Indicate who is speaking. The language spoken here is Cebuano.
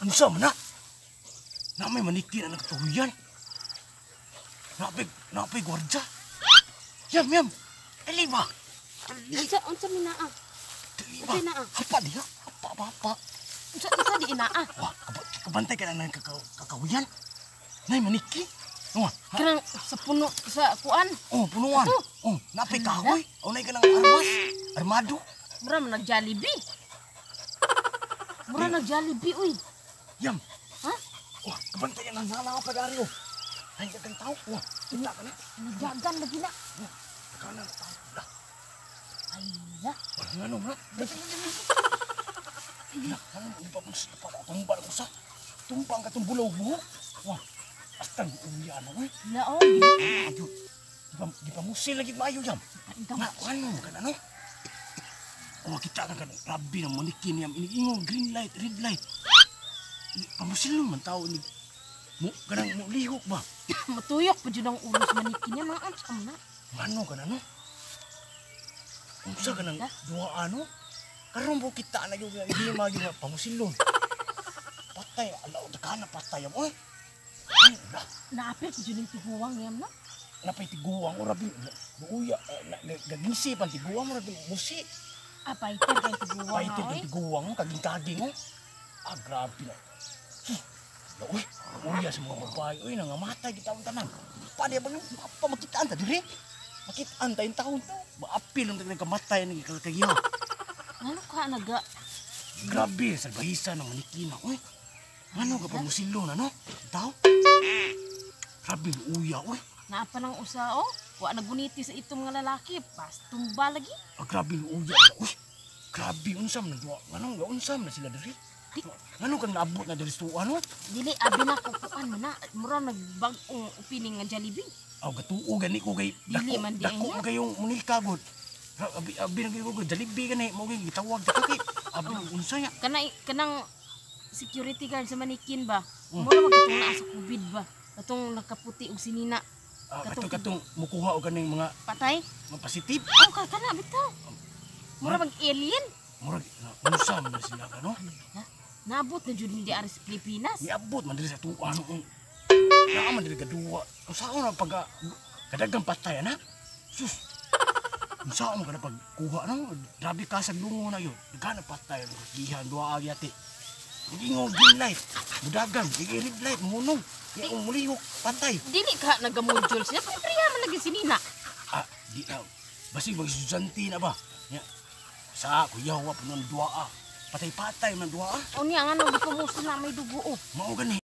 Speaker 1: Unsa man na? Na may maniki na nagtuhuyan. Napay gwardya. Yam, yam. Dali ba? Dali,
Speaker 2: Unsa unsa mi naa?
Speaker 1: dali ba?
Speaker 2: Unsa naa?
Speaker 1: Hapa diha. Hapa ba, hapa.
Speaker 2: Unsa unsa di inaa?
Speaker 1: Wah, kabantay ka na ng kakahuyan. Nay maniki. Oh,
Speaker 2: Kanang sa puno sa kuan.
Speaker 1: oh, punuan.
Speaker 2: Ato.
Speaker 1: Oh, napay kahoy. Oh, nay ka ng armas. Armado.
Speaker 2: Mura man nag Jollibee. Mura nag Jollibee uy.
Speaker 1: Yam.
Speaker 2: Ha?
Speaker 1: Oh, kabantay ka na nala pa dari oh. Ay, dagang tao. Oh, tingnan ka na.
Speaker 2: Nagdagan lagi na.
Speaker 1: Kana na tao. Lah,
Speaker 2: Ay la.
Speaker 1: wala nga no, wala. Lah, ano mo pa sa pa tumba ko sa. Tumba ang katong bulaw buhok. Wah, astang uya na oy.
Speaker 2: La oh.
Speaker 1: Ayo. Di pa musil lagi maayo yam. Nga, ano ka na no? Oh, kita ka kan grabe na manikin yam iniingon green light, red light. Pamusil man tao ni mo kanang mo lihok ba?
Speaker 2: Matuyok pa jud ang ulo sa maniki niya mga unsa man na.
Speaker 1: Ngano ka na no? Unsa ka nang duha ano? Karon po kita na yung hindi magyud nga pamusilon. Patay, alaw ka na patay am oy. Ay, la,
Speaker 2: Naapil pa jud ning tiguang yam no.
Speaker 1: Napay tiguang ora bi buuya gagisi pan tiguang ora bi musi.
Speaker 2: Ah, fighter kay tiguang
Speaker 1: Fighter
Speaker 2: oy.
Speaker 1: kay tiguang kaging-kaging oh. Ah, grabe na. La, uy, uya sa mga babae, uy, nangamatay kita ang tanan. Paano ba pa makitaan ta diri? Makitaan ta yung taon. Maapil ang nagkamatay ng kagiha.
Speaker 2: Ngano ka naga
Speaker 1: Grabe, sa bahisa ng manikina, uy. Ano ka pa musilo na, no? Tao? Grabe, uya, uy.
Speaker 2: Naa pa nang usa oh. Wa naguniti sa itong mga lalaki, pas tumba lagi.
Speaker 1: Ah, grabe, uya, uy. Grabe, unsam na duwa. Anong unsam na sila diri? Ano kang naabot na diri sa tuwa, no?
Speaker 2: Dili abi na ko kuan man na. Mura nagbag-ong opening nga Jollibee.
Speaker 1: Aw, gatuo gani ko kay
Speaker 2: Dili
Speaker 1: dako,
Speaker 2: man di
Speaker 1: dako
Speaker 2: ay
Speaker 1: man kayong munilka gud. Abi abi nang ko Jollibee gani mo gyud gitawag ta kay abi nang unsa nya.
Speaker 2: Kana kanang security guard sa manikin ba? Mura man katong naa sa COVID ba? Katong nakaputi og sinina.
Speaker 1: Ah, katong katong mukuha og kaning mga
Speaker 2: Patay.
Speaker 1: mga positive.
Speaker 2: Oh, ka kana bitaw. Mura mag alien.
Speaker 1: Murag unsa man na sila ka no?
Speaker 2: Ha? Naabot na jud ni ari sa Pilipinas.
Speaker 1: Niabot man diri sa tuwa no. Naa man diri kaduwa. Unsaon na pag kadagang patay ana? Sus. Unsaon ka na pagkuha no? Grabe ka sa lungo na yun. Daghan na patay. Gihan duha agi ate. Ingon green light. Mudagan, red light munong. Kaya umulihok patay.
Speaker 2: Dili ka nagamodule siya. Priya man lagi sinina.
Speaker 1: Ah, di na. Basig mag estudyante na ba? Nya. Sa kuya wa punon duha ah. Patay-patay man duha ah.
Speaker 2: Unya nga no, di na may dugo oh.
Speaker 1: Mao gani.